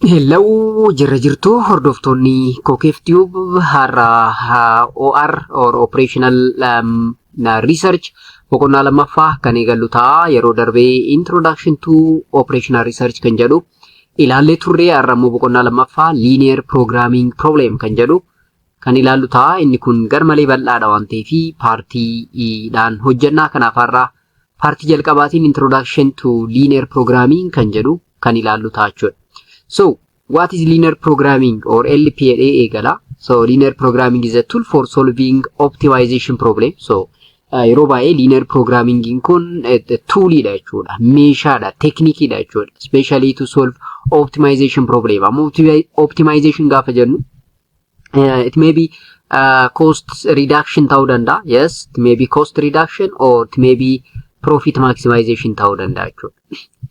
Hello, jirra jirtu hordoftoonni Kookeef Tube. Har'a OR or Operational Research boqonnaa lammaffaa kan eegallu ta'a. Yeroo darbee Introduction to Operational Research kan jedhu ilaallee turre. Har'a immoo boqonnaa lammaffaa Linear Programming Problem kan jedhu kan ilaallu ta'a. Inni kun garmalee bal'aadha waan ta'eef partiidhaan hojjannaa. Kanaaf har'a partii jalqabaatiin Introduction to Linear Programming kan jedhu kan ilaallu ta'a jechuudha. So, what is linear programming or LP jedhee eegala. So, linear programming is a tool for solving optimization problem. So, yeroo baay'ee linear programming kun toolidha jechuudha. Meeshaadha, techniqueidha jechuudha. Especially to solve optimization problem. Amma optimization gaafa jennu, it may be cost reduction ta'uu danda'a. Yes, it may be cost reduction or it may be profit maximization ta'uu danda'a jechuudha.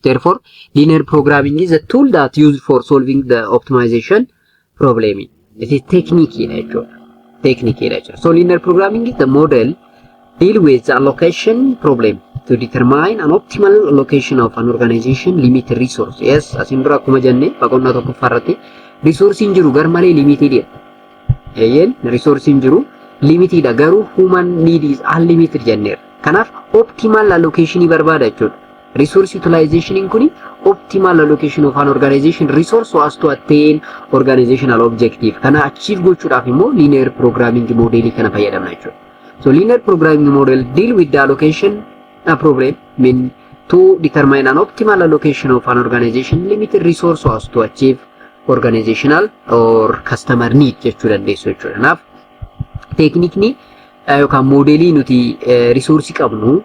Therefore, linear programming is a tool that used for solving the optimization problem. It is technique jechuudha. Technique jechuudha. So, linear programming is the model deal with the allocation problem to determine an optimal allocation of an organization limited resource. Yes, asin dura akkuma jenne boqonnaa tokkoffaa irratti resourcein jiru garmalee limited dha. Eeyyeen, resourcein jiru limited dha, garuu human need is unlimited jenneerra. Kanaaf optimal allocation barbaada jechuudha. Resource utilization kuni optimal allocation of an organization resource so as to attain organizational objective. Kana achieve gochuudhaaf immoo linear programming modelii kana fayyadamna jechuudha. So linear programming model deal with the allocation problem, mean to determine an optimal allocation of an organization limited resource so as to achieve organizational or customer need jechuu dandeessu jechuudha. Kanaaf techniqueni yookaan modelii nuti resource qabnu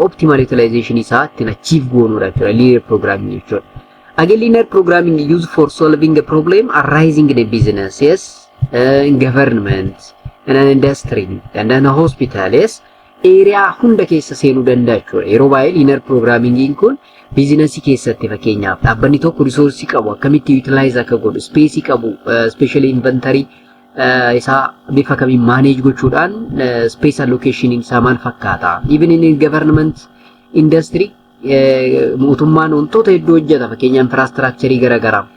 optimal utilization isaa ittiin achieve goonuudha jechuudha linear programming jechuudha. Again, linear programming used for solving a problem arising in a business, yes, in government, in an industry, and in a hospital, yes. Area hunda keessa seenuu danda'a jechuudha. Yeroo baay'ee linear programming kun businessii keessatti, fakkeenyaaf dhaabbanni tokko resourceii qabu akkamitti utilize akka godhu, spaceii qabu, especially inventory isaa bifa kamiin manage gochuudhaan space allocation isaa maal fakkaata. Even in government industry, mootummaan wantoota hedduu hojjeta, fakkeenyaaf infrastructure garaagaraa.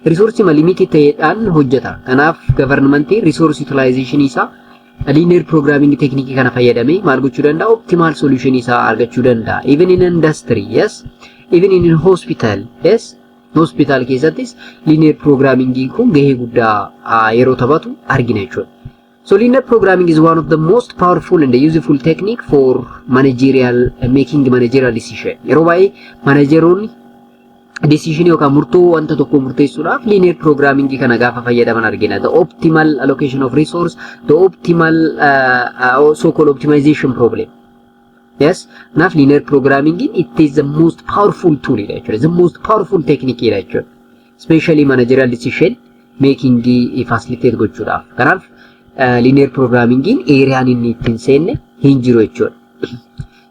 Resourceii limited ta'eedhaan hojjeta. Kanaaf governmentii resource utilization isaa linear programming technique kana fayyadamee maal gochuu danda'a? Optimal solution isaa argachuu danda'a. Even in industry, yes. Even in hospital, yes. Hospital keessattis linear programming kun gahee guddaa yeroo taphatu argina jechuudha. So linear programming is one of the most powerful and useful technique for managerial making managerial decision. Yeroo baay'ee manageroonni decision yookaan murtoo wanta tokko murteessuudhaaf linear programming kana gaafa fayyadaman argina. The optimal allocation of resource, the optimal so called optimization problem. Yes, kanaaf linear programming, it is the most powerful tool dha jechuudha. The most powerful technique dha jechuudha. Especially managerial decision making facilitate gochuudhaaf. Kanaaf linear programming areaan inni ittiin seenne hin jiru jechuudha.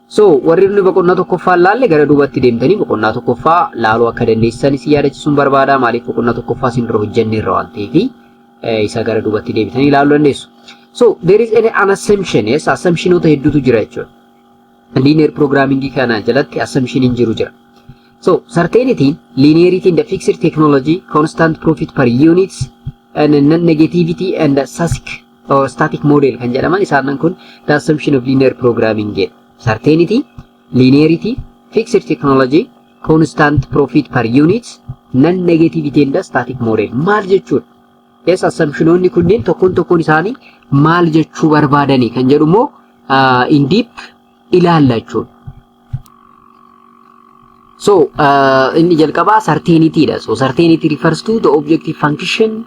So warri inni boqonnaa tokkoffaa laalle gara duubatti deemtanii boqonnaa tokkoffaa laaluu akka dandeessan isin yaadachiisuun barbaada. Maaliif? Boqonnaa tokkoffaa isin dura hojjenneerra waan ta'eef isa gara duubatti deebitanii ilaaluu dandeessu. So there is an assumption, yes, assumptionoota hedduutu jira jechuudha. Linear programming kana jalatti assumption hin jiru jira. So certainty, linearity in the fixed technology, constant profit per units, and non-negativity and static or static model kan jedhaman isaan kun the assumption of linear programming jedha. Certainty, linearity, fixed technology, constant profit per unit, non-negativity and static model maal jechuudha? Yes, assumptionoonni kunneen tokkoon tokkoon isaanii maal jechuu barbaadanii kan jedhu immoo in deep ilaalla jechuudha. So, inni jalqabaa certainty dha. So, certainty refers to the objective function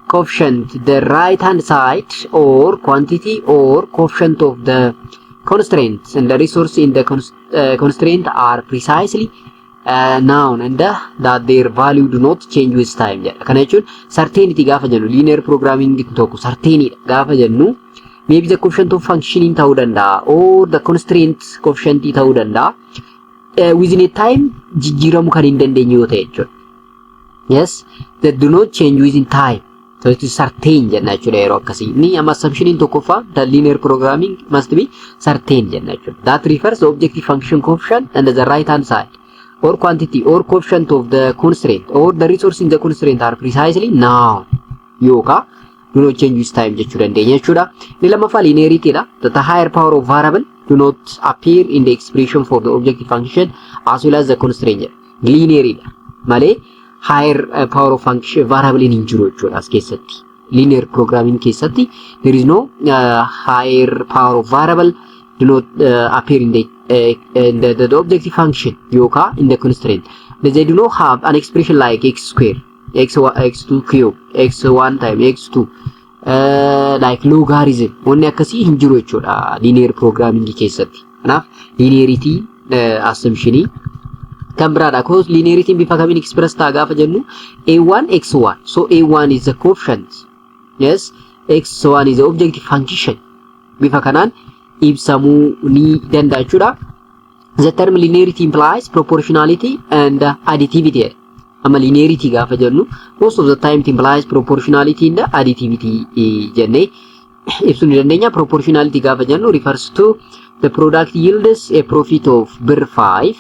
coefficient, the right hand side or quantity or coefficient of the constraints and the resource in the constraint are precisely known and that their value do not change with time jedha. Kana jechuun certainty gaafa jennu, linear programming tokko certainty dha gaafa jennu, maybe the coefficient of functioning ta'uu danda'a or the constraint coefficient ta'uu danda'a. Within a time jijjiiramuu kan hin dandeenye yoo ta'e jechuudha. Yes, that do not change within time. So it is certain jenna jechuudha yeroo akkasii. Inni amma assumptioniin tokkoffaa, the linear programming must be certain jenna jechuudha. That refers the objective function coefficient and the right hand side or quantity or coefficient of the constraint or the resource in the constraint are precisely known yookaan do not change with time jechuu dandeenya jechuudha. Inni lammaffaa linearity dha. That the higher power of variable do not appear in the expression for the objective function as well as the constraint jedha. Linear dha malee higher power of function variable hin jiru jechuudha as keessatti. Linear programming keessatti there is no higher power of variable do not appear in the objective function yookaan in the constraint. They do not have an expression like x square, x1, x2 cube, x1 time x2, like logarithm wanni akkasii hin jiru jechuudha linear programming keessatti. Kanaaf linearity assumptionii kan biraadha. Cause linearity bifa kamiin express ta'a gaafa jennu a1 x1. So a1 is the coefficient. Yes, x1 is the objective function. Bifa kanaan ibsamuu ni danda'a jechuudha. The term linearity implies proportionality and additivity. Amma linearity gaafa jennu most of the time it implies proportionality and additivity jennee ibsuu ni dandeenya. Proportionality gaafa jennu refers to the product yields a profit of birr 5.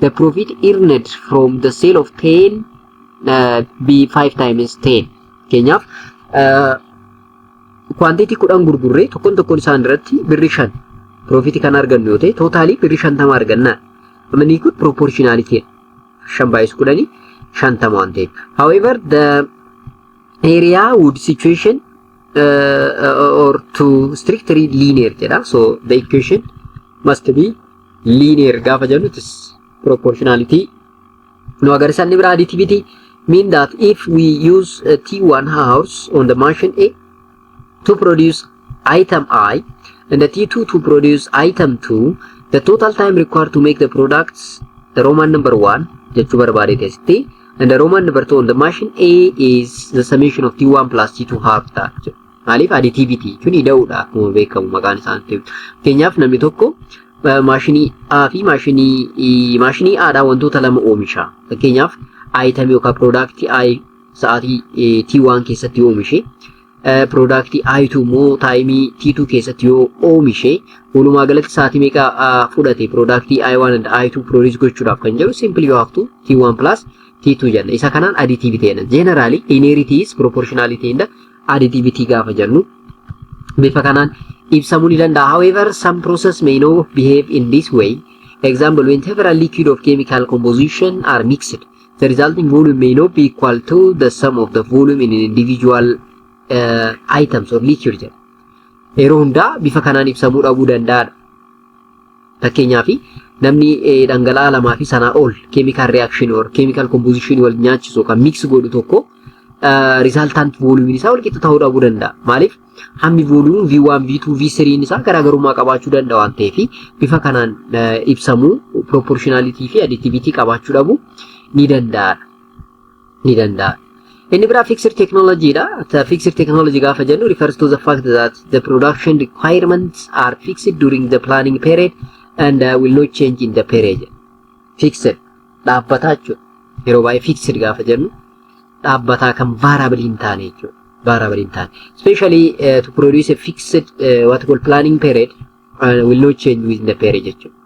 The profit earned from the sale of 10 be 5 times 10. Fakkeenyaaf quantity 10 gurgurree tokkoon tokkoon isaan irratti birri 5 profit kan argannu yoo ta'e totalii birri 50 arganna. Inni kun proportionality 5 baay'isu 10 50 waan ta'eef. However, the area would situation or to strictly linear jedha. So the equation must be linear gaafa jennu it is proportionality. Nu agarsiisa. Inni biraa additivity mean that if we use T1 hours on the machine A to produce item I and the T2 to produce item 2, the total time required to make the products, the Roman number 1 jechuu barbaade asitti, and the Roman number 2 on the machine A is the summation of T1 plus T2 half ta'a jechuudha. Maaliif? Additivity jechuun ida'uudha akkuma beekamu maqaan isaanitti. Fakkeenyaaf namni tokko maashinii A fi maashinii A dhaan wantoota lama oomisha. Fakkeenyaaf item yookaan product I sa'aatii T1 keessatti oomishe, product I2 immoo timeii T2 keessatti yoo oomishe, walumaa galatti sa'aatii meeqa fudhate product I1 and I2 produce gochuudhaaf kan jedhu simply you have to T1 plus T2 jenna. Isa kanaan additivity jenna. Generally, linearity is proportionality and additivity gaafa jennu bifa kanaan ibsamuu ni danda'a. However, some process may not behave in this way. Example, when several liquid of chemical composition are mixed, the resulting volume may not be equal to the sum of the volume in an individual items or liquid jedha. Yeroo hundaa bifa kanaan ibsamuu dhabuu danda'aadha. Fakkeenyaaf namni dhangala'aa lamaa fi sanaa ol chemical reaction or chemical composition wal nyaachisu kan mix godhu tokko resultant volume isaa wal qixa ta'uu dhabuu danda'a. Maaliif? Hammi volume V1, V2, V3 isaa garaagarummaa qabaachuu danda'a waan ta'eef bifa kanaan ibsamuu proportionality fi additivity qabaachuu dhabuu ni danda'a. Ni danda'a. Inni biraa fixed technology dha. The fixed technology gaafa jennu refers to the fact that the production requirements are fixed during the planning period and will not change in the period. Fixed dhaabbataa jechuudha. Yeroo baay'ee fixed gaafa jennu dhaabbataa kan variable hin taane jechuudha. Variable hin taane. Especially to produce a fixed what called planning period will not change within the period jechuudha.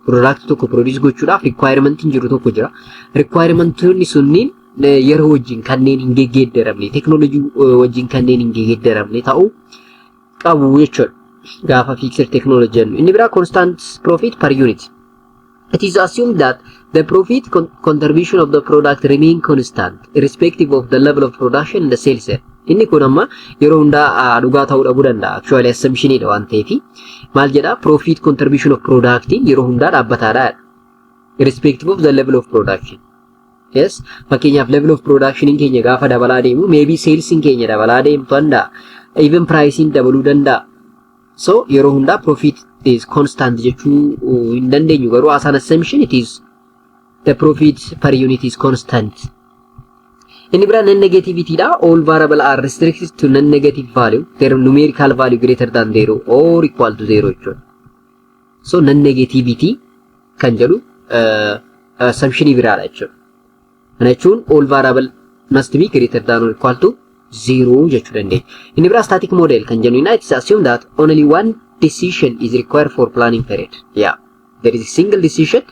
Product tokko produce gochuudhaaf requirement jiru tokko jira. Requirementoonni sunniin yeroo wajjin kanneen hin geggeeddaramne, teknoolojii wajjin kanneen hin geggeeddaramne ta'uu qabu jechuudha. Gaafa fixed technology jennu. Inni biraa constant profit per unit. It is assumed that the profit contribution of the product remain constant irrespective of the level of production and the sales. Inni kun amma yeroo hundaa dhugaa ta'uu dhabuu danda'a. Actually assumptionidha waan ta'eef maal jedha? Profit contribution of product yeroo hundaa dhaabbataadha. Irrespective of the level of production. Yes, fakkeenyaaf level of production keenya gaafa dabalaa deemu maybe sales keenya dabalaa deemu danda'a. Even pricing dabaluu danda'a. So yeroo hundaa profit is constant jechuu hin dandeenyu, garuu as an assumption it is the profit per unit is constant. Inni biraa non negativity dha. All variable are restricted to non negative value. Their numerical value greater than 0 or equal to 0 jechuudha. So non negativity kan jedhu assumptionii biraadha jechuudha. Kana jechuun all variable must be greater than or equal to 0 jechuu dandeenya. Inni biraa static model kan jennu, it is assumed that only one decision is required for planning period. Yeah, there is a single decision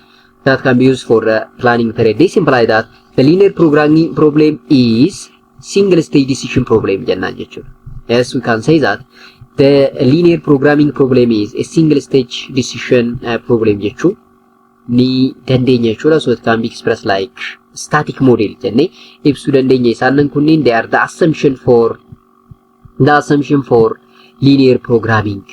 That can be used for the planning period. This implies that the linear programming problem is single stage decision problem jennaan jechuudha. Yes, we can say that the linear programming problem is a single stage decision problem jechuu ni dandeenya jechuudha. So it can be expressed like static model jennee ibsuu dandeenya. Isaan kunniin, they are the assumption for linear programming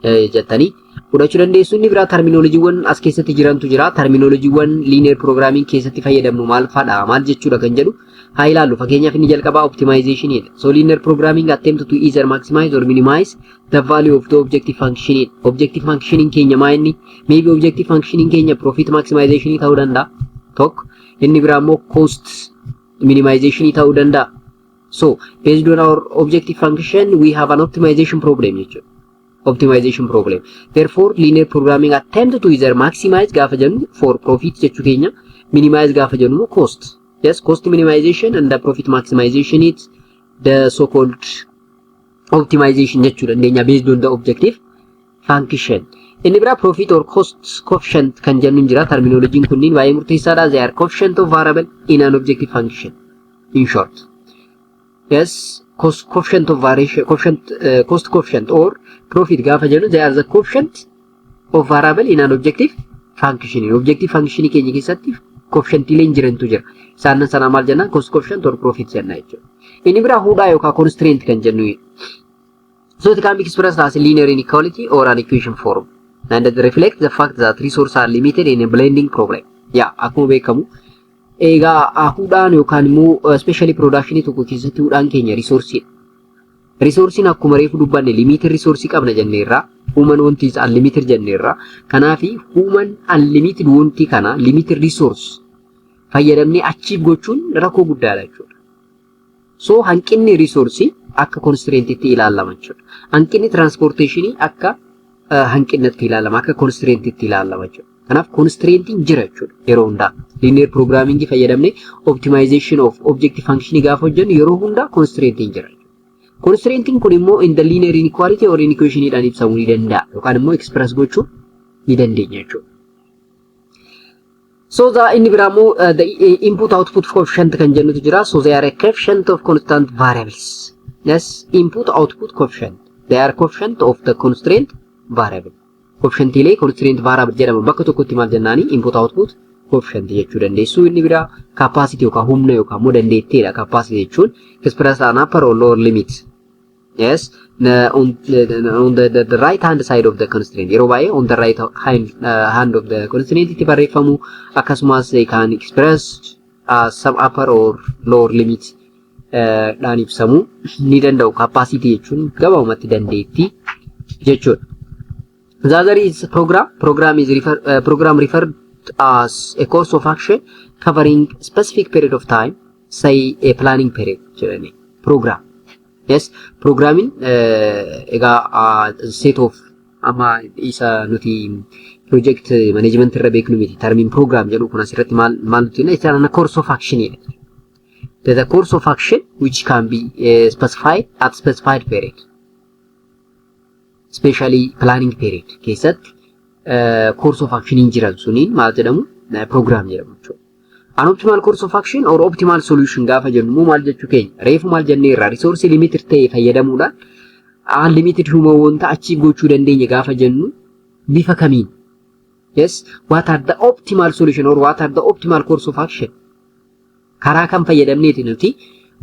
jettanii fudhachuu dandeessu. Inni biraa terminoloojiiwwan as keessatti jirantu jira. Terminoloojiiwwan linear programming keessatti fayyadamnu maal fadha, maal jechuudha kan jedhu haa ilaallu. Fakkeenyaaf, inni jalqabaa optimization dha. So linear programming attempt to either maximize or minimize the value of the objective function. Objective function keenya maa inni? Maybe objective function keenya profit maximization ta'uu danda'a. Tokko inni biraa immoo cost minimization ta'uu danda'a. So based on our objective function, we have an optimization problem jechuudha. Optimization problem. Therefore, linear programming attempt to either maximize gaafa jennu for profit jechuu keenya, minimize gaafa jennu immoo cost. Yes, cost minimization and the profit maximization is the so-called optimization jechuu dandeenya based on the objective function. Inni biraa profit or cost coefficient kan jennu jira. Terminolojiin kunniin baay'ee murteessaadha. They are coefficient of variable in an objective function. In short. Yes, cost coefficient of variation, coefficient, cost coefficient or profit gaafa jennu, they are the coefficient of variable in an objective function. Objective function keenya keessatti coefficientiileen jirantu jira. Isaan sana maal jennaan? Cost coefficient or profit jenna jechuudha. Inni biraa hudhaa yookaan constraint kan jennu. So it can be expressed as a linear inequality or an equation form and it reflects the fact that resources are limited in a blending problem. Yaa, akkuma beekamu egaa hudhaan yookaan immoo especially production tokko keessatti hudhaan keenya resourceedha. Resourcein akkuma reefu dubbanne limited resource qabna jenneerra. Human want is unlimited jenneerra. Kanaafi human unlimited wanti kana limited resource fayyadamnee achieve gochuun rakkoo guddaadha jechuudha. So hanqinni resource akka constraintitti ilaalama jechuudha. Hanqinni transportationii akka hanqinatti ilaalama, akka constraintitti ilaalama jechuudha. Kanaaf constraintiin jira jechuudha yeroo hundaa. Linear programming fayyadamnee optimization of objective function gaafa hojjennu yeroo hundaa constraintiin jira. Constraintiin kun immoo in the linear inequality or inequation dhaan ibsamuu ni danda'a yookaan immoo express gochuu ni dandeenya jechuudha. So the inni biraa immoo the input output coefficient kan jennutu jira. So they are a coefficient of constant variables. Yes, input output coefficient. They are coefficient of the constraint variable. Coefficientiilee constraint variable jedhama bakka tokkotti maal jennaani? Input output coefficient jechuu dandeessu. Inni biraa capacity yookaan humna yookaan immoo dandeettiidha. Capacity jechuun express an upper or lower limit. Yes, on the right hand side of the constraint. Yeroo baay'ee on the right hand of the constraint itti barreeffamu. Akkasumas they can express some upper or lower limit dhaan ibsamuu ni danda'u. Capacity jechuun gabaabumatti dandeettii jechuudha. The other is program. Program referred as a course of action covering specific period of time, say a planning period jedhani. Program. Yes, programming egaa set of amma isa nuti project management irra beeknu miti. Termiin program jedhu kun asirratti maal maal nuti jenna? It's a course of action jedha. There's a course of action which can be specified at specified period. Especially planning period keessatti course of action jiran suniin maal jedhamu? Program jedhamu jechuudha. An optimal course of action or optimal solution gaafa jennu immoo maal jechuu keenya? Reefu maal jennee irraa? Resource limited ta'e fayyadamuudhaan unlimited human wanta achieve gochuu dandeenya gaafa jennu bifa kamiin? Yes, what are the optimal solution or what are the optimal course of action? Karaa kam fayyadamneeti nuti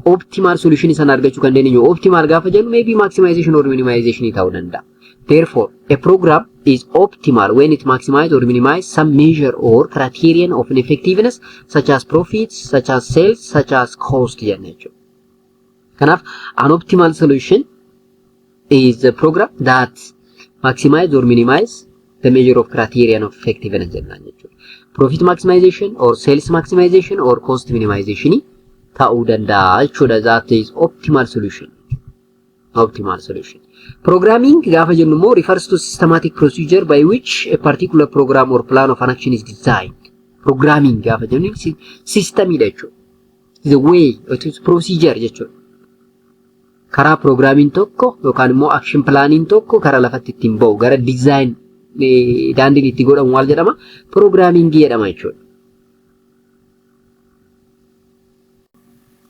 optimal solution sana argachuu kan dandeenyu? Optimal gaafa jennu maybe maximization or minimization ta'uu danda'a. Therefore, a program is optimal when it maximizes or minimizes some measure or criterion of effectiveness, such as profits, such as sales, such as cost jenna jechuudha. Kanaaf an optimal solution is the program that maximize or minimize the measure of criterion of effectiveness jennaan jechuudha. Profit maximization or sales maximization or cost minimization ta'uu danda'a jechuudha. That is optimal solution. Optimal solution. Programming gaafa jennu immoo refers to systematic procedure by which a particular program or plan of an action is designed. Programming gaafa jennu systemidha jechuudha. The way, it is procedure jechuudha. Karaa programmiin tokko yookaan immoo action planiin tokko karaa lafatti ittiin ba'u gara design daandiin itti godhamu maal jedhama? Programmingii jedhama jechuudha.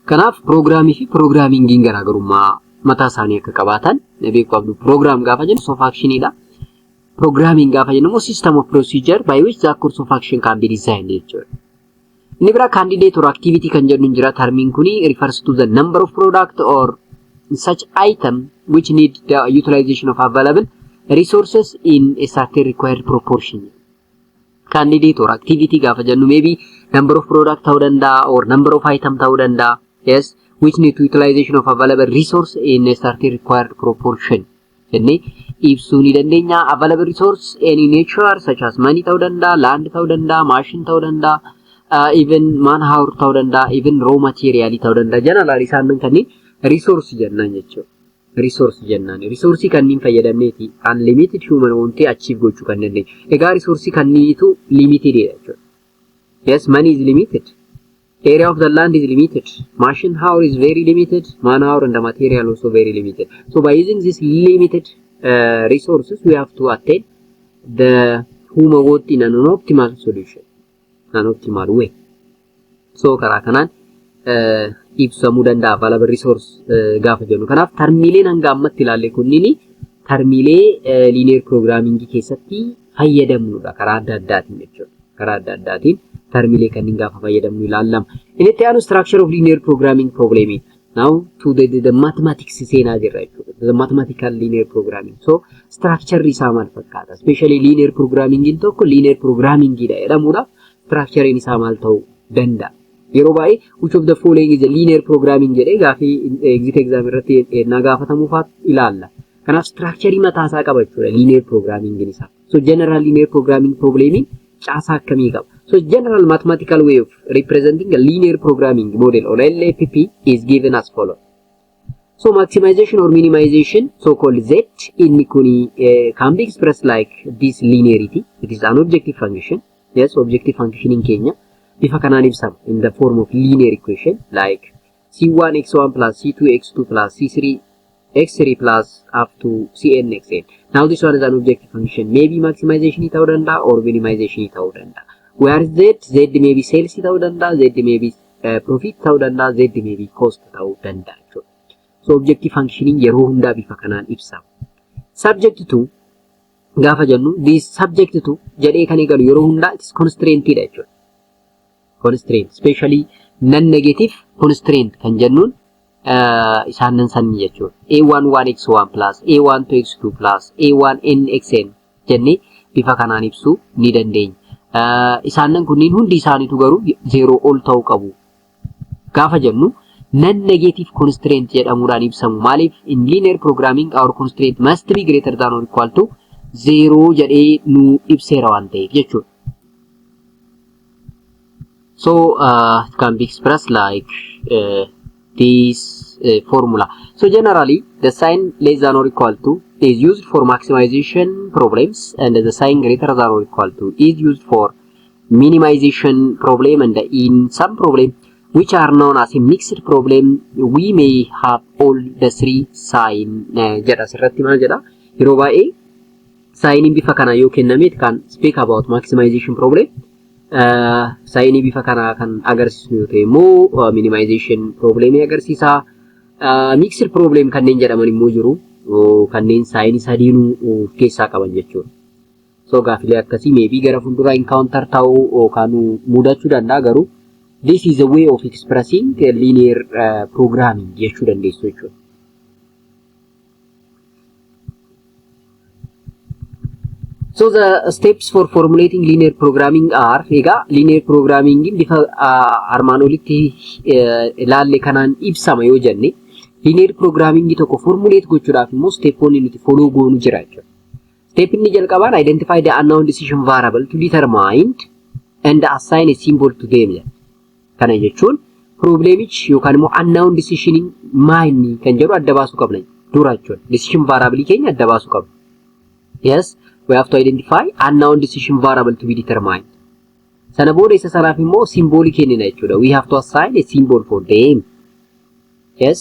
Kanaaf programii fi programmingiin garaagarummaa mataa isaanii akka qabaatan beekuu qabdu. Program gaafa jennu of actionidha. Programming gaafa jennu immoo system of procedure by which the course of action can be designed jechuudha. Inni biraa candidate or activity kan jennu jira. Termiin kuni refers to the number of product or such item which need the utilization of available resources in a certain required proportion. Candidate or activity gaafa jennu maybe number of product ta'uu danda'a or number of item ta'uu danda'a. Yes, which need to utilization of available resource in a certain required proportion jennee ibsuu ni dandeenya. Available resource any nature such as money ta'uu danda'a, land ta'uu danda'a, machine ta'uu danda'a, even man hour ta'uu danda'a, even raw material ta'uu danda'a. Generally isaan kanneen resource jennaan jechuudha. Resource jennaan. Resource kanneen fayyadamneeti unlimited human wanti achieve gochuu kan dandeenyu. Egaa resource kanniitu limited jechuudha. Yes, money is limited. Area of the land is limited. Machine hour is very limited. Man hour and the material also very limited. So by using this limited resources, we have to attain the human want in an optimal solution, an optimal way. So karaa kanaan ibsamuu danda'a available resource gaafa jennu. Kanaaf termiileen hanga ammatti ilaalle kunniin termiilee linear programming keessatti fayyadamnudha karaa adda addaatiin jechuudha. Karaa adda addaatiin termiilee kanneen gaafa fayyadamnu ilaallama. Inni itti aanu structure of linear programming problem. Now to the mathematics seenaa jirra jechuudha. The mathematical linear programming. So structure isaa maal fakkaata? Especially linear programming tokko linear programming dha jedhamuudhaaf structure isaa maal ta'uu danda'a? Yeroo baay'ee "Which of the following is a linear programming?" jedhee gaafii exit exam irratti ennaa gaafatamuufaat ilaalla. Kanaaf structure mataa isaa qaba jechuudha linear programming isaa. So general linear programming problemiin caasaa akkamii qaba? So general mathematical way of representing a linear programming model or LPP is given as follows. So maximization or minimization, so called Z, inni kuni can be expressed like this linearity. It is an objective function. Yes, objective function in keenya bifa kanaan ibsama in the form of linear equation like C1 x1 plus C2 x2 plus C3 x3 plus up to Cn xn. Now this one is an objective function. Maybe maximization ta'uu danda'a or minimization ta'uu danda'a. Where Z, Z may be sales ta'uu danda'a, Z may be profit ta'uu danda'a, Z may be cost ta'uu danda'a jechuudha. So objective functioning yeroo hundaa bifa kanaan ibsama. Subject to gaafa jennu, this subject to jedhee kan eegalu yeroo hundaa it is constraint dha jechuudha. Constraint, especially non negative constraint kan jennuun isaan sanni jechuudha. A1 1 x1 plus A1 2 x2 plus A1 n xn jennee bifa kanaan ibsuu ni dandeenya. Isaanan kunniin hundi isaaniitu garuu zeeroo ol ta'uu qabu. Gaafa jennu non negative constraint jedhamuudhaan ibsamu. Maaliif? In linear programming our constraint must be greater than or equal to zero jedhee nu ibseera waan ta'eef jechuudha. So it can be expressed like this formula. So generally the sign less than or equal to is used for maximization problems and the sign greater than or equal to is used for minimization problem, and in some problem which are known as a mixed problem we may have all the three sign jedha. Asirratti maal jedha? Yeroo baay'ee signiin bifa kana yoo kenname kan speak about maximization problem, signii bifa kanaa kan agarsiisu yoo ta'e immoo minimization problem agarsiisa. Mixed problem kanneen jedhaman immoo jiru, kanneen signii sadiinuu of keessaa qaban jechuudha. So gaafilee akkasii maybe gara fuulduraa encounter ta'uu yookaan mudachuu danda'a, garuu this is a way of expressing linear programming jechuu dandeessu jechuudha. So the steps for formulating linear programming are, egaa linear programming bifa armaan olitti ilaalle kanaan ibsama yoo jenne, linear programming tokko formulate gochuudhaaf immoo stepoonni nuti follow goonu jira jechuudha. Step inni jalqabaan identify the unknown decision variable to determine and assign a symbol to them jedha. Kana jechuun problemichi yookaan immoo unknown decision maayinni kan jedhu adda baasuu qabna dura jechuudha. Decision variable keenya adda baasuu qabna. Yes, we have to identify unknown decision variable to be determined. Sana booda isa sanaaf immoo symbolii kennina jechuudha. We have to assign a symbol for them. Yes,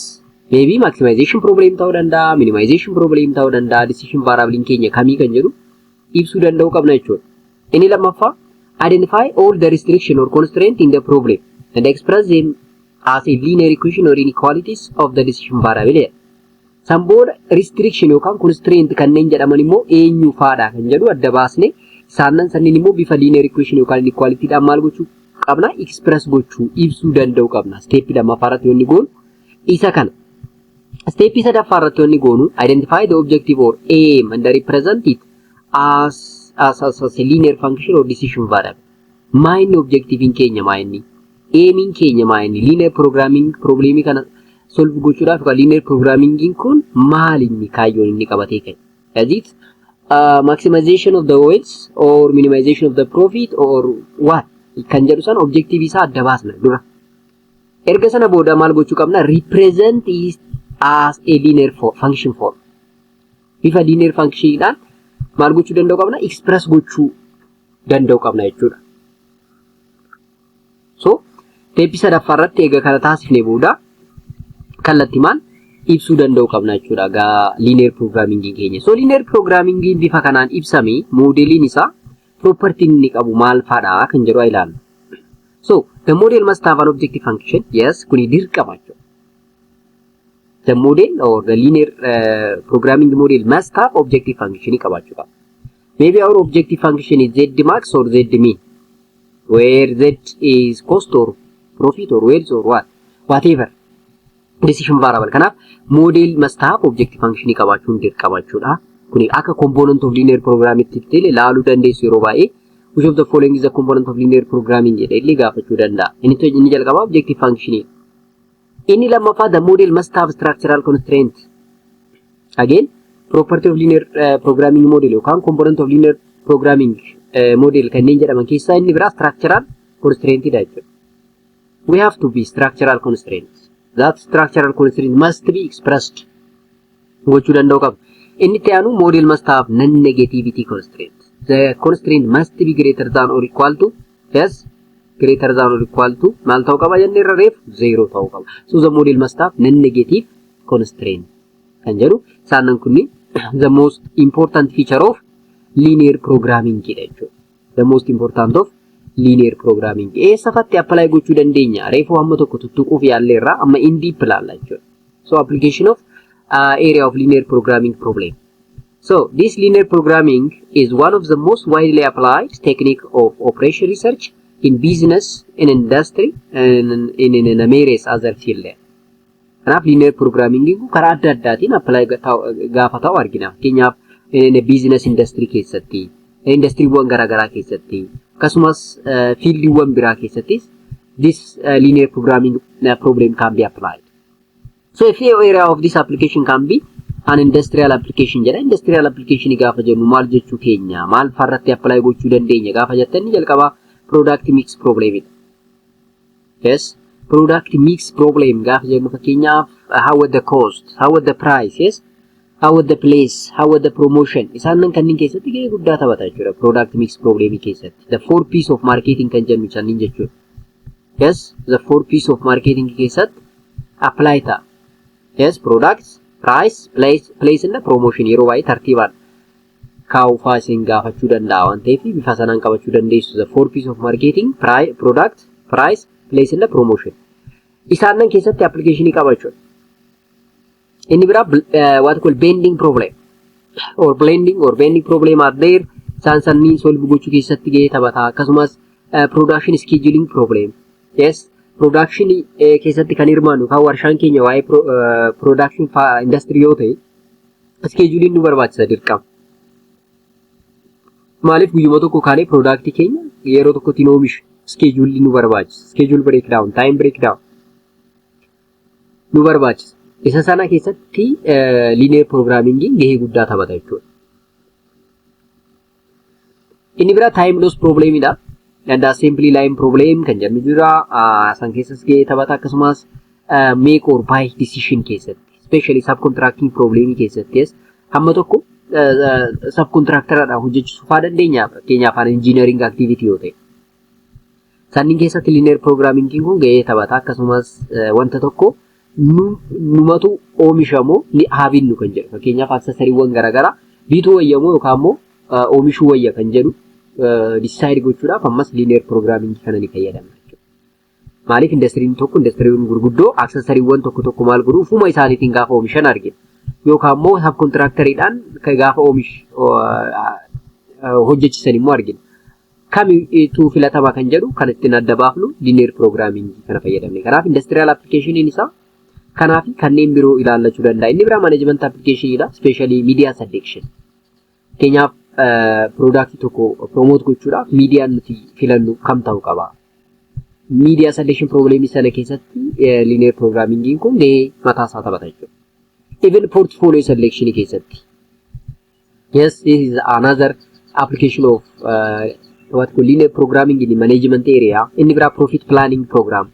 maybe maximization problem ta'uu danda'a, minimization problem ta'uu danda'a, decision variable keenya kamii kan jedhu Ibsuu danda'uu qabna jechuudha. Inni lammaffaa, identify all the restriction or constraint in the problem and express them as a linear equation or inequalities of the decision variable. San booda restriction yookaan constraint kanneen jedhaman immoo eenyu faadha kan jedhu adda baasne, isaanan sanniin immoo bifa linear equation yookaan inequalityidhaan maal gochuu qabna? Express gochuu, ibsuu danda'uu qabna. Step lammaffaa irratti wanni goonu isa kana. Step sadaffaa irratti wanni goonu, identify the objective or aim and represent it as a linear function or decision variable. Maa inni objectiviin keenya, maa inni aimiin keenya, maa inni linear programming problemii kana solve gochuudhaaf yookaan linear programming kun maal inni kaayyoon inni qabatee ka'e? Is it maximization of the wealth or minimization of the profit or what kan jedhu san objective isaa adda baasna dura. Erga sana booda maal gochuu qabna? Represent it as a linear function form. Bifa linear functionidhaan maal gochuu danda'u qabna? Express gochuu danda'u qabna jechuudha. So, step sadaffaa irratti egaa kana taasifne booda kallattimaan ibsuu danda'u qabna jechuudha gaa linear programming keenya. So, linear programming bifa kanaan ibsame, moodeliin isaa property inni qabu maal fadha kan jedhu haa ilaallu. So, the model must have an objective function. Yes, kuni dirqama jechuudha. The model or the linear programming model must have objective function qabaachuu qaba. Maybe our objective function is z max or z min, where z is cost or profit or wealth or what, whatever decision variable. Kanaaf model must have objective function qabaachuun dirqama jechuudha. Kuni akka component of linear programming itti ilaaluu dandeessu yeroo baay'ee. "Which of the following is a component of linear programming?" jedhee illee gaafachuu danda'a. Inni jalqabaa objective function. Inni lammaffaa, the model must have structural constraint. Again, property of linear programming model yookaan component of linear programming model kanneen jedhaman keessaa inni biraa structural constraint dha jechuudha. We have to be structural constraints. That structural constraint must be expressed gochuu danda'u qaba. Inni itti aanu, model must have non-negativity constraint. The constraint must be greater than or equal to, yes, greater than or equal to maal ta'uu qaba jennee irra reefu? Zero ta'uu qaba. So the model must have non-negative constraint kan jedhu isaanan kunni the most important feature of linear programming jedha jechuudha. The most important of linear programming. Eessafatti apply gochuu dandeenya? Reefu hamma tokko tuttuquuf yaalleerra, amma in deep ilaalla jechuudha. So application of area of linear programming problem. So this linear programming is one of the most widely applied technique of operation research in business, in industry, and in various other field. Kanaaf linear programming kun karaa adda addaatiin apply gaafa ta'u argina. Fakkeenyaaf, business industry keessatti, industiriiwwan garaagaraa keessatti, akkasumas fieldiiwwan biraa keessattis this linear programming problem can be applied. So a few area of this application can be an industrial application jedha. Industrial application gaafa jennu maal jechuu keenya? Maal farratti apply gochuu dandeenya gaafa jettan, jalqaba product mix problem dha. Yes, product mix problem gaafa jennu, fakkeenyaaf, how was the cost, how was the price, yes, how was the place, how was the promotion, isaan kanneen keessatti gahee guddaa taphata jechuudha product mix problem keessatti. The four P's of marketing kan jennu sanniin jechuudha. Yes, the four P's of marketing keessatti apply ta'a. Yes, products, price, place and promotion yeroo baay'ee tartiibaan kaa'uu fa'aa isin gaafachuu danda'a waan ta'eef bifa sanaan qabachuu dandeessu. The four P's of marketing: product, price, place and promotion. Isaan keessatti applicationii qaba jechuudha. Inni biraa what call bending problem or blending or bending problem are there. Isaan sanniin solve gochuu keessatti gahee taphata. Akkasumas production scheduling problem. Yes, production keessatti kan hirmaannu kan warshaan keenya waa'ee production industry yoo ta'e, scheduling nu barbaachisa dirqama. Maaliif? Guyyuma tokko kaanee product keenya yeroo tokkotti hin oomishu. Schedule nu barbaachisa. Schedule breakdown, time breakdown nu barbaachisa. Isa sana keessatti linear programming gahee guddaa taphata jechuudha. Inni biraa time loss problemidha. And assembly line problem kan jennu jira. San keessas gahee taphata, akkasumas make or buy decision keessatti. Especially subcontracting problem keessattis hamma tokko subcontractoradhaan hojjechiisuu faa dandeenya, fakkeenyaaf an engineering activity yoo ta'e. Sanniin keessatti linear programming kun gahee taphata, akkasumas wanta tokko numatu oomishamoo ni haa binnu kan jedhu, fakkeenyaaf accessorywwan garaagaraa bituu wayyamoo yookaan immoo oomishuu wayya kan jedhu decide gochuudhaaf ammas linear programming kana ni fayyadamna jechuudha. Maaliif indastiriin tokko, indastiriiwwan gurguddoo accessorywwan tokko tokko maal godhu, ufuma isaaniitiin gaafa oomishan argina. Yookaan immoo subcontractoriidhaan gaafa oomish hojjechiisan immoo argina. Kamitu filatama kan jedhu kan ittiin adda baafnu linear programming kana fayyadamne. Kanaaf industrial applicationiin isaa kanaaf kanneen biroo ilaallachuu danda'a. Inni biraa management applicationiidha. Especially media selection. Fakkeenyaaf, productii tokko promote gochuudhaaf miidiyaan nuti filannu kam ta'uu qaba? Media selection problemii sana keessatti linear programmingiin kun gahee mataa isaa taphata jechuudha. Even portfolio selection keessatti. Yes, this is another application of what called linear programming in the management area. Inni biraa profit planning program.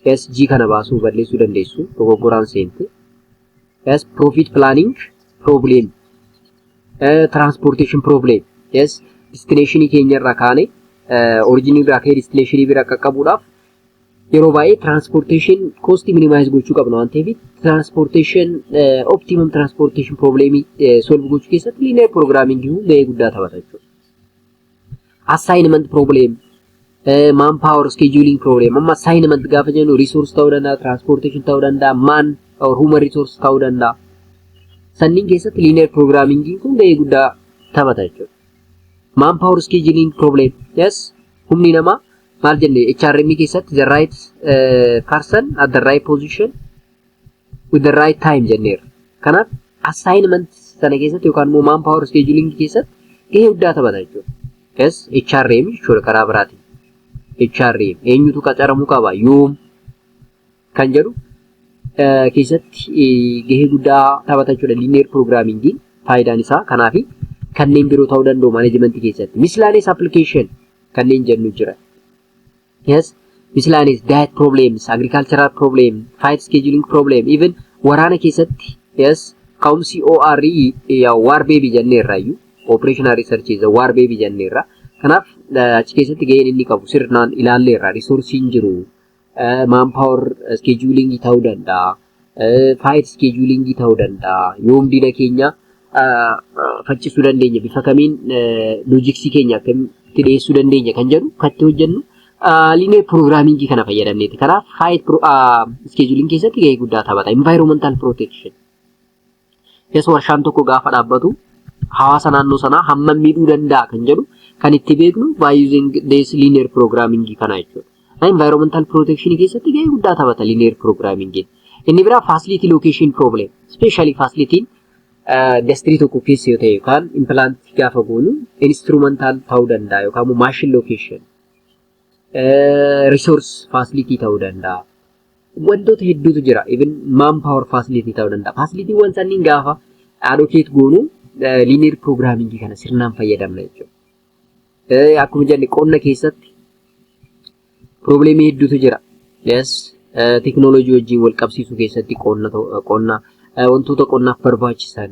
Yes, G kana baasuu balleessuu dandeessu, dogoggoraan seente. Yes, profit planning problem. Transportation problem. Yes, destination keenya irraa kaane, origin irraa ka'ee destination bira qaqqabuudhaaf yeroo baay'ee transportation cost minimize gochuu qabna waan ta'eef, transportation optimum transportation problem solve gochuu keessatti linear programming gahee guddaa taphata jechuudha. Assignment problem, manpower scheduling problem. Amma assignment gaafa jennu resource ta'uu danda'a, transportation ta'uu danda'a, man or human resource ta'uu danda'a. Sanniin keessatti linear programming kun gahee guddaa taphata jechuudha. Manpower scheduling problem. Yes, humni namaa maal jenne, HRM keessatti the right person at the right position with the right time jenneerra. Kanaaf assignment sana keessatti yookaan immoo manpower scheduling keessatti gahee guddaa taphata jechuudha. Yes, HRM jechuudha karaa biraatiin. HRM eenyutu qacaramuu qaba, yoom kan jedhu keessatti gahee guddaa taphata jechuudha. Linear programming faayidaan isaa kanaafi kanneen biroo ta'uu danda'u managementii keessatti. Miscellaneous application kanneen jennu jira. Yes, miscellaneous diet problems, agricultural problem, fight scheduling problem, even waraana keessatti, yes, ka'umsi OR war baby jenneerra iyyuu, operational research is a war baby jenneerra. Kanaaf achi keessatti gaheen inni qabu sirnaan ilaalleerra. Resourceiin jiru, manpower scheduling ta'uu danda'a, fight scheduling ta'uu danda'a, yoom diina keenya faccisuu dandeenya, bifa kamiin logisticsii keenya akkamitti dhiyeessuu dandeenya kan jedhu kan itti hojjennu linear programming kana fayyadamneeti. Kanaaf fight scheduling keessatti gahee guddaa taphata. Environmental protection. Yes, warshaan tokko gaafa dhaabbatu hawaasa naannoo sanaa hammam miidhuu danda'a kan jedhu kan itti beeknu by using this linear programming kana jechuudha. Environmental protection keessatti gahee guddaa taphata linear programming. Inni biraa facility location problem. Especially facilityn industirii tokko keessa yoo ta'e yookaan plant gaafa goonu instrumental ta'uu danda'a yookaan immoo machine location, resource facility ta'uu danda'a. Wantoota hedduutu jira. Even manpower facility ta'uu danda'a. Facilitywwan sanniin gaafa allocate goonu linear programming kana sirnaan fayyadamna jechuudha. Akkuma jenne, qonna keessatti problemii hedduutu jira. Yes, teknooloojii wajjin wal qabsiisuu keessatti qonna wantoota qonnaaf barbaachisan,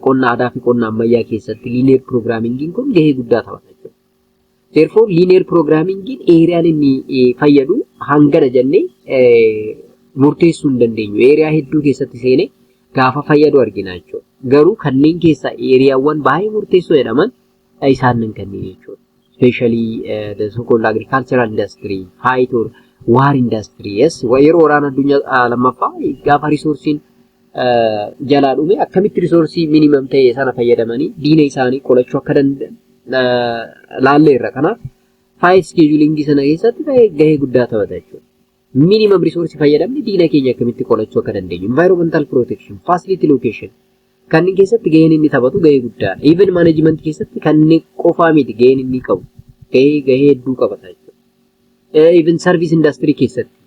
qonna aadaa fi qonna ammayyaa keessatti linear programming kun gahee guddaa taphata jechuudha. Therefore, linear programming areaan inni fayyadu hangana jennee murteessuu hin dandeenyu. Area hedduu keessatti seenee gaafa fayyadu argina jechuudha. Garuu kanneen keessaa areawwan baay'ee murteessoo jedhaman isaan kanneen jechuudha. Especially the so called agricultural industry, fight or war industry. Yes, yeroo waraana addunyaa lammaffaa gaafa resourceiin jalaa dhume akkamitti resourceii minimum ta'e sana fayyadamanii diina isaanii qolachuu akka danda'an laalleerra. Kanaaf fight scheduling sana keessatti gahee guddaa taphata jechuudha. Minimum resourceii fayyadamni diina keenya akkamitti qolachuu akka dandeenyu. Environmental protection, facility location kanneen keessatti gaheen inni taphatu gahee guddaadha. Even management keessatti kanneen qofaa miti gaheen inni qabu. Gahee hedduu qabata jechuudha. Even service industry keessatti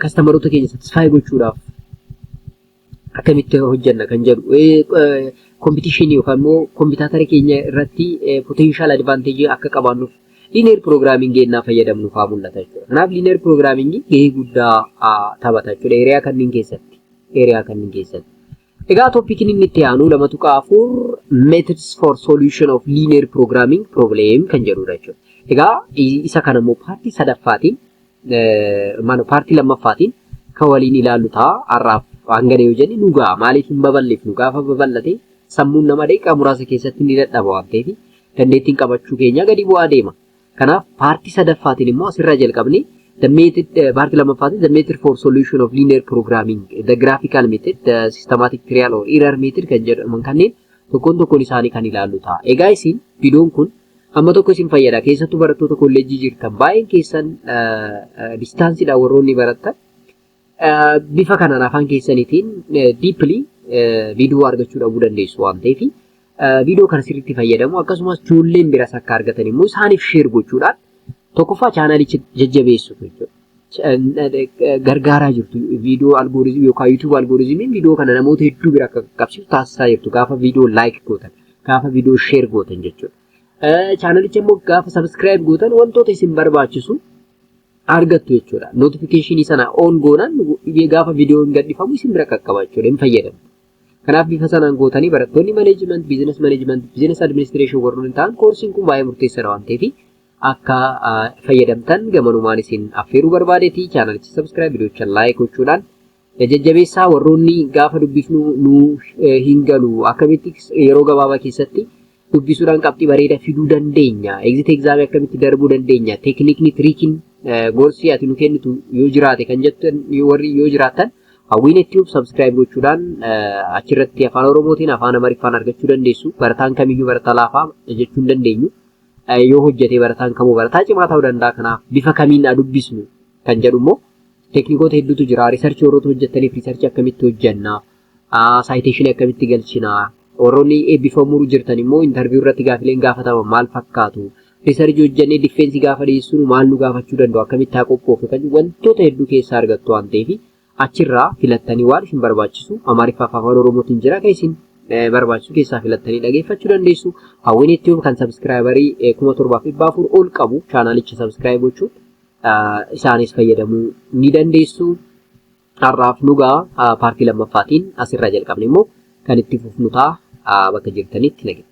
customeroota keenya satisfy gochuudhaaf akkamitti hojjenna kan jedhu, competitionii yookaan immoo competitora keenya irratti potential advantageii akka qabaannuuf linear programming ennaa fayyadamnu fa'aa mul'ata jechuudha. Kanaaf linear programming gahee guddaa taphata jechuudha area kanneen keessatti. Area kanneen keessatti. Egaa topiciin inni itti aanu 2.4 methods for solution of linear programming problem kan jedhudha jechuudha. Egaa isa kana immoo partii sadaffaatiin, partii lammaffaatiin kan waliin ilaallu ta'a. Har'aaf hangana yoo jenne nu ga'a. Maaliif hin babal'ifnu? Gaafa babal'ate Sammuun nama daqiiqaa muraasa keessatti ni dadhaba waan ta'eef dandeettiin qabachuu keenya gadi bu'aa deema. Kanaaf partii sadaffaatiin immoo asirraa jalqabnee the method, partii lammaffaatiin the method for solution of linear programming, the graphical method, the systematic trial or error method kan jedhaman kanneen tokkoon tokkoon isaanii kan ilaallu ta'a. Egaa isin viidiyoon kun amma tokko isin fayyada. Keessattuu barattoota kolleejjii jirtan baay'een keessan distanceiidhaan warroonni barattan bifa kanaan afaan keessaniitiin deeply viidiyoo argachuu dhabuu dandeessu waan ta'eef viidiyoo kana sirriitti fayyadamu, akkasumas ijoolleen biras akka argatan immoo isaaniif share gochuudhaan tokkoffaa channelicha jajjabeessu jechuudha. Gargaaraa jirtu viidiyoo algorithmii yookaan YouTube algorithmiin viidiyoo kana namoota hedduu bira akka qaqqabsiisu taasisaa jirtu gaafa viidiyoo like gootan, gaafa viidiyoo share gootan jechuudha. Channelicha immoo gaafa subscribe gootan wantoota isin barbaachisu argattu jechuudha. Notificationii sana on goonan gaafa viidiyoon gadhifamu isin bira qaqqaba jechuudha. Hin fayyadamu. Kanaaf bifa sanaan gootanii barattoonni management, business management, business administration warroonni ta'an koorsiin kun baay'ee murteessaadha waan ta'eef akka fayyadamtan gamanumaan isin affeeruu barbaadeeti. Channelicha subscribe, viidiyoocha like gochuudhaan jajjabeessaa. Warroonni gaafa dubbisnu nu hin galu, akkamitti yeroo gabaabaa keessatti dubbisuudhaan qabxii bareedaa fiduu dandeenya, exit examii akkamitti darbuu dandeenya, techniqueni, trickiin, gorsii ati nu kennitu yoo jiraate kan jettan warri yoo jiraattan, Hawwiin YouTube subscribe gochuudhaan achirratti afaan Oromootiin, afaan Amaariffaan argachuu dandeessu. Barataan kamiyyuu barataa laafaa jechuu hin dandeenyu. Yoo hojjete barataan kamuu barataa cimaa ta'uu danda'a. Kanaaf bifa kamiin dubbisnu kan jedhu immoo techniqueoota hedduutu jira. Researchii warroota hojjettaniif researchii akkamitti hojjenna, citationii akkamitti galchina, warroonni eebbifamuu jirtan immoo interview irratti gaafileen gaafataman maal fakkaatu, researchii hojjennee defensii gaafa dhiyeessinu maal nu gaafachuu danda'u, akkamitti haa qophoofnu kan wantoota hedduu keessaa argattu waan ta'eef achirraa filattanii waan isin barbaachisu Amaariffaa fi afaan Oromootiin jira, kan isin barbaachisu keessaa filattanii dhageeffachuu dandeessu. Hawwiin YouTube kan subscriberii 7400 ol qabu channelicha subscribe gochuun isaanis fayyadamuu ni dandeessu. Har'aaf nugaa partii lammaffaatiin asirraa jalqabne immoo kan itti fufnu ta'a, bakka jirtanitti nageenya.